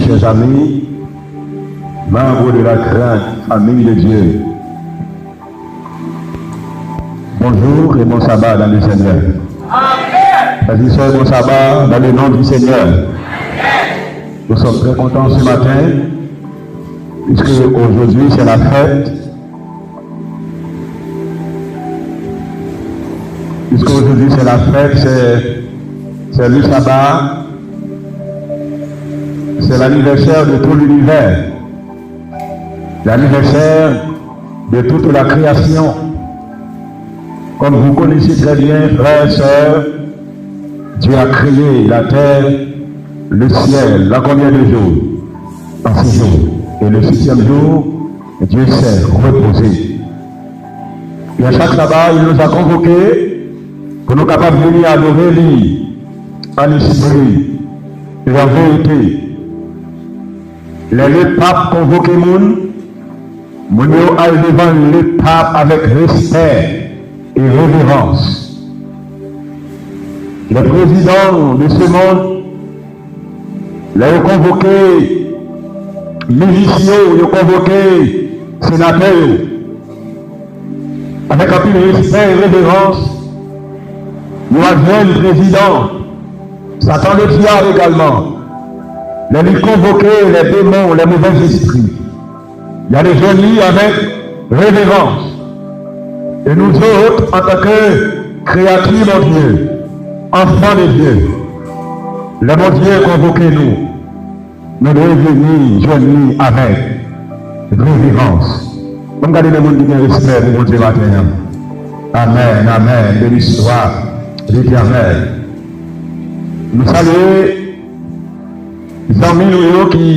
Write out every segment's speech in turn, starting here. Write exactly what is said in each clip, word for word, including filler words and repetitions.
Chers amis, membres de la grande famille de Dieu, bonjour et bon sabbat dans le Seigneur. Frères et sœurs, bon sabbat dans le nom du Seigneur. Nous sommes très contents ce matin, puisque aujourd'hui c'est la fête. Puisque aujourd'hui c'est la fête, c'est, c'est le sabbat, c'est l'anniversaire de tout l'univers, l'anniversaire de toute la création. Comme vous connaissez très bien, frères, sœurs, Dieu a créé la terre, le ciel, en combien de jours? En six jours. Et le septième jour, Dieu s'est reposé. Et à chaque sabbat, il nous a convoqués pour nous capables de venir adorer lui en esprit et en vérité. Lè le pap konvoke moun, moun yo al devan le pap avèk respè e reverans. Le président de ce monde, lè yo konvoke minis yo, yo konvoke senatè yo, avèk anpil respè e reverans, yo al jwenn prezidan, Satan le dyab egalman, lè li konvoke les démons, les mauvais esprits, y ale jwenn li avèk reverans. E nou zòt, antanke kreyati Bondye, anfan de Dye, lè Bondye konvoke nou, nou dwe vini jwenn li avèk reverans. Ban m gade nan moun ki gen respè pou Bondye maten an. Amèn, amèn. Beni swa Letènèl. Nou salye zanmi nou yo ki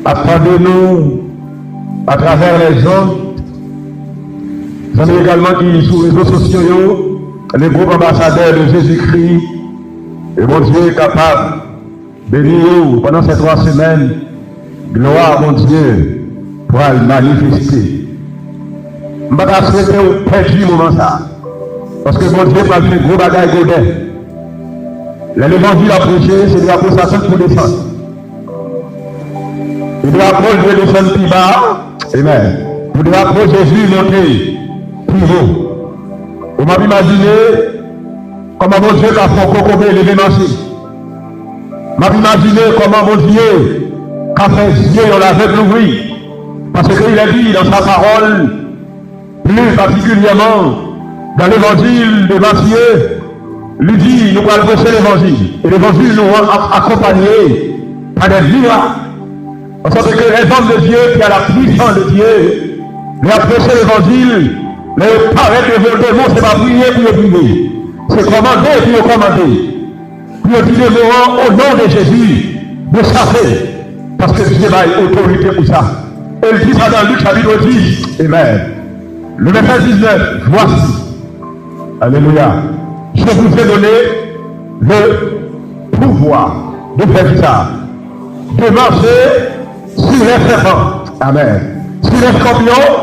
ap tande nou atravè lèzond. Zanmi egalman ki sou rezo sosyo yo, le groupe ambassadeur de Jésus-Christ. E Bondye kapab beni yo pandan se twa semèn. Glwa Bondye pral manifeste. M pa ta swete w pèdi moman sa a, paske Bondye pral fè gwo bagay gouden. Lè levanjil ap preche, se drapo Satan k pou desann. E drapo l dwe desann pi ba. Amen. Pou drapo Jezi monte pi wo. E m ap imajine kòman Bondye ka fè yon kokobe leve mache. M ap imajine kòman Bondye ka fè zye yon lavèg louvri. Parce que il est dit dans sa parole, plus particulièrement dans l'évangile de Matthieu, li di nou pral preche levanjil. E levanjil nou an ap akonpanye pa de mirak. An sòt ke lèzòm de Dye ki a la pwisans de Dye, lè y ap preche levanjil, lè yo parèt devan yon demon, se pa priye pou yo priye, se kòmande pou yo kòmande. Pou yo di demon an, o non de Jezi, dechape, paske Dye bay otorite pou sa. E l di sa nan Lik chapit dis. Amen. Le verset dix-neuf, voici. Alléluia. Je vous ai donné le pouvoir de faire ça, de marcher sur les serpents. Amen. Sur les scorpions,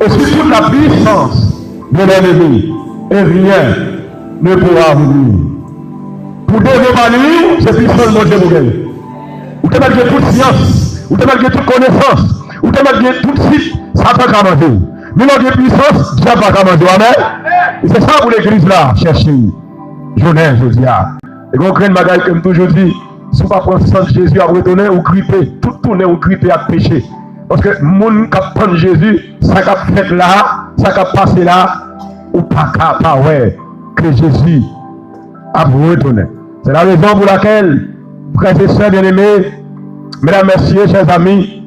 et sur toute la puissance de l'ennemi, et rien ne pourra vous nuire. Pou devopale w, se pwisans Bondye pou genyen. Ou te mèt gen tout syans, ou te mèt gen tout konesans, ou te mèt gen tout sit, Satan ka manje w. Men lè w gen pwisans, dyab pa ka manje w. Amèn. E se sa pou legliz la chèche jounen jodi a. E gen yon grenn bagay ke m toujou di, si w pa pran sant Jezi ap retounen, ou gripe, tout tounen ou gripe ak peche. Paske moun k ap tann Jezi, sa k ap fèt la, sa k ap pase la, ou pa ka pa wè ke Jezi ap retounen. C'est la raison pour laquelle, frères et sœurs bien-aimés, mesdames, messieurs, chers amis,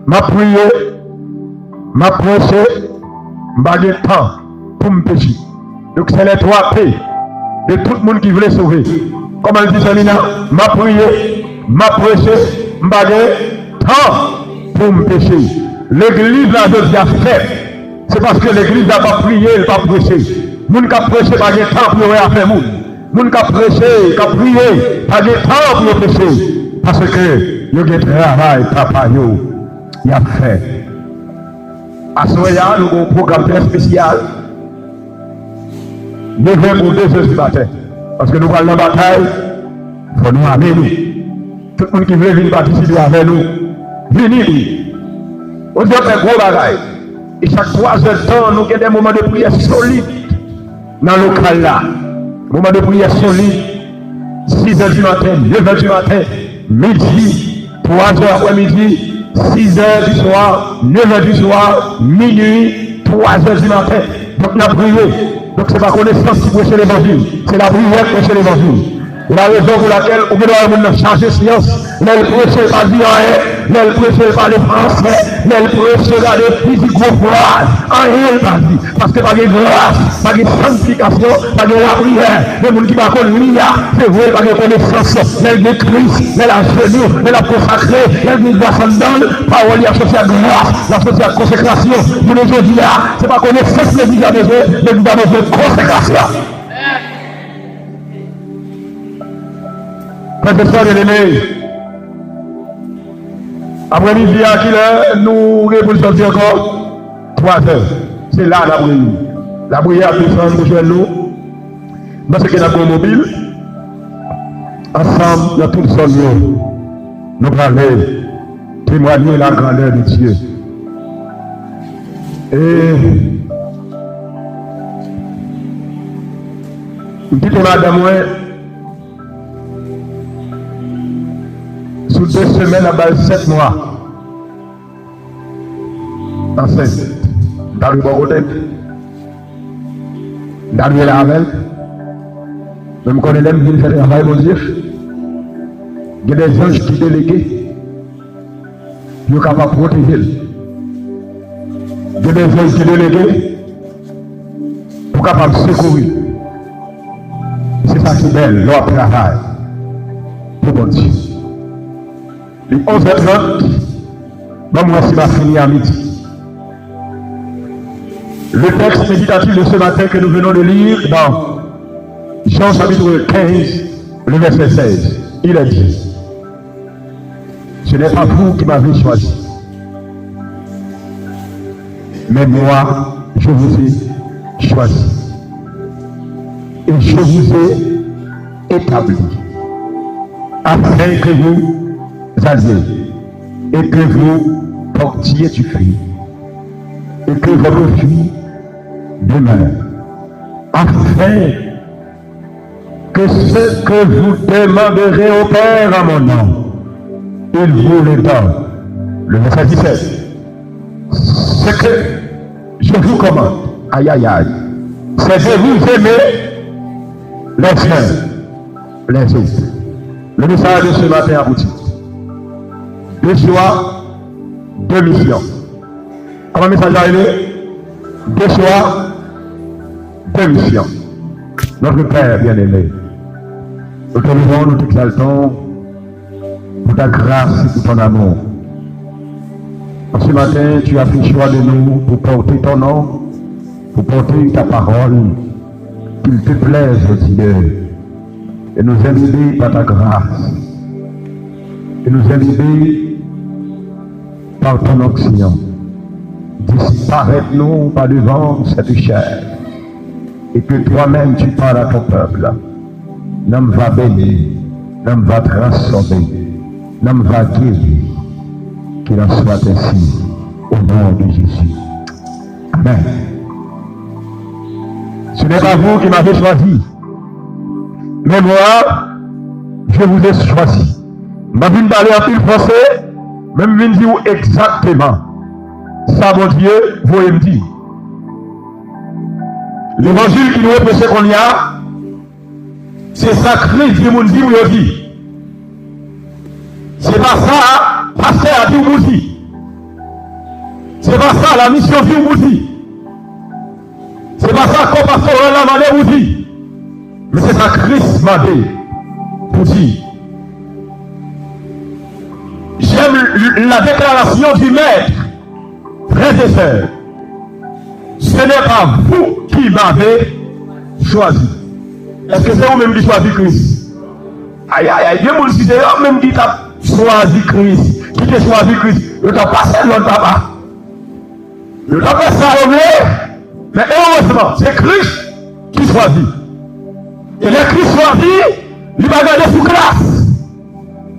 m ap priye, m ap preche, m pa gen tan pou m peche. Donk, se les trois P de tout moun ki vle sove. Kòman l di, Selina? M ap priye, m ap preche, m pa gen tan pou m peche. Legliz la jodi a fèb, se paske legliz la p ap priye, l p ap preche. Moun k ap preche pa gen tan pou yo wè afè moun. Moun k ap preche, k ap priye, pa gen tan pou yo preche, paske yo gen travay papa yo y ap fè. Aswè a, nou gen yon pwogram trè espesyal. Leve pou de zè di maten. Paske nou pral nan batay, fò nou ame nou. Tout moun ki vle vin patisipe avè nou, vini wi. Bondye ap fè gwo bagay. E chak twa zè tan, nou gen de moman de priyè solid nan lokal la. Moman de priyè solid, sis è di maten, nèf è di maten, midi, twa zè aprèmidi, sis è di swa, nèf è di swa, minui, twa zè di maten. Donk, n ap priye. Donk, se pa konesans ki preche levanjil, se lapriyè ki preche levanjil. Se la rezon pou lakèl ou gen dwa wè moun nan chaje syans. Lè l preche, l pa di anyen. Lè l preche, l pale fransè. Lè l preche, gade, li di gwo fraz. Anyen l pa di. Paske pa gen gras, pa gen sanntifikasyon, pa gen lapriyè. Gen moun ki pa konn li a, se vre, l pa gen konesans. Lè l gen Kris, lè l ajenou, lè l ap konsakre, lè l gen gras anndan l, pawòl li ap soti ak gras, l ap soti ak konsekrasyon. Jounen jodi a, se pa konesans legliz la bezwen, legliz la bezwen konsekrasyon. Frè e sè byeneme, aprèmidi a, kilè nou gen pou n sòti ankò? Twa zè. Se la n ap reyini. Lapriyè ap desann pou jwenn nou. M panse ke n ap gen yon mobil. Ansanm, nan tout zòn yo, nou prale temwaye la grandeur de Dieu. E m kite madanm mwen sou de semèn, ap ba l sèt mwa ansent. M ta dwe bò kote l. M ta dwe la avè l. Men m konnen lè m vin fè travay Bondye, gen de zanj ki delege pou yo kapab pwoteje l. Gen de zanj ki delege pou kapab sekouri l. Se sa ki bèl lè w ap travay pou Bondye. Li onz è trant, ban m wè si m a fini a midi. Le texte méditatif de ce matin que nous venons de lire dans Jean chapitre quinze, le verset seize, il est dit, ce n'est pas vous qui m'avez choisi, mais moi, je vous ai choisi. Et je vous ai établi afin que vous alliez et que vous portiez du fruit et que votre fruit demeure, afin que ce que vous demanderez au Père en mon nom, il vous le donne. Le verset dix-sept. Ce que je vous commande, aïe, aïe, aïe, c'est de vous aimer les uns les autres. Le message de ce matin a pour titre, deux choix, deux missions. Kòman mesaj la rele? Deux choix, deux missions. Notre Père bien-aimé, nous t'élevons, nous t'exaltons pour ta grâce et pour ton amour. En ce matin, tu as fait choix de nous pour porter ton nom, pour porter ta parole. Qu'il te plaise, Dieu, de nous élever par ta grâce, de nous élever par ton onction. Disparèt nou pa devan cette chair, et que toi-même tu parles à ton peuple. Nanm va beni, nanm va transfòme, nanm va geri. Qu'il en soit ainsi au nom de Jésus. Amen. Ce n'est pas vous qui m'avez choisi, mais moi, je vous ai choisi. M ap vin pale anpil franse, men m vin di w egzakteman sa Bondye voye m di. Levanjil ki nou preche kounye a, se sa Kris di moun di pou yo di. Se pa sa pastè a di w pou di. Se pa sa lamisyon di w pou di. Se pa sa kò pastoral la mande pou di. Men se sa Kris mande pou di. J'aime la déclaration du maître. Frères et sœurs, ce n'est pas vous qui m'avez choisi. Èske se ou menm ki chwazi Kris? Ayayay, gen moun si se yo menm ki t ap chwazi Kris, ki te chwazi Kris, yo t ap pase lòd papa. Yo t ap fè sa yo vle, men erezman, se Kris ki chwazi. E lè Kris chwazi, li pa gade sou klas.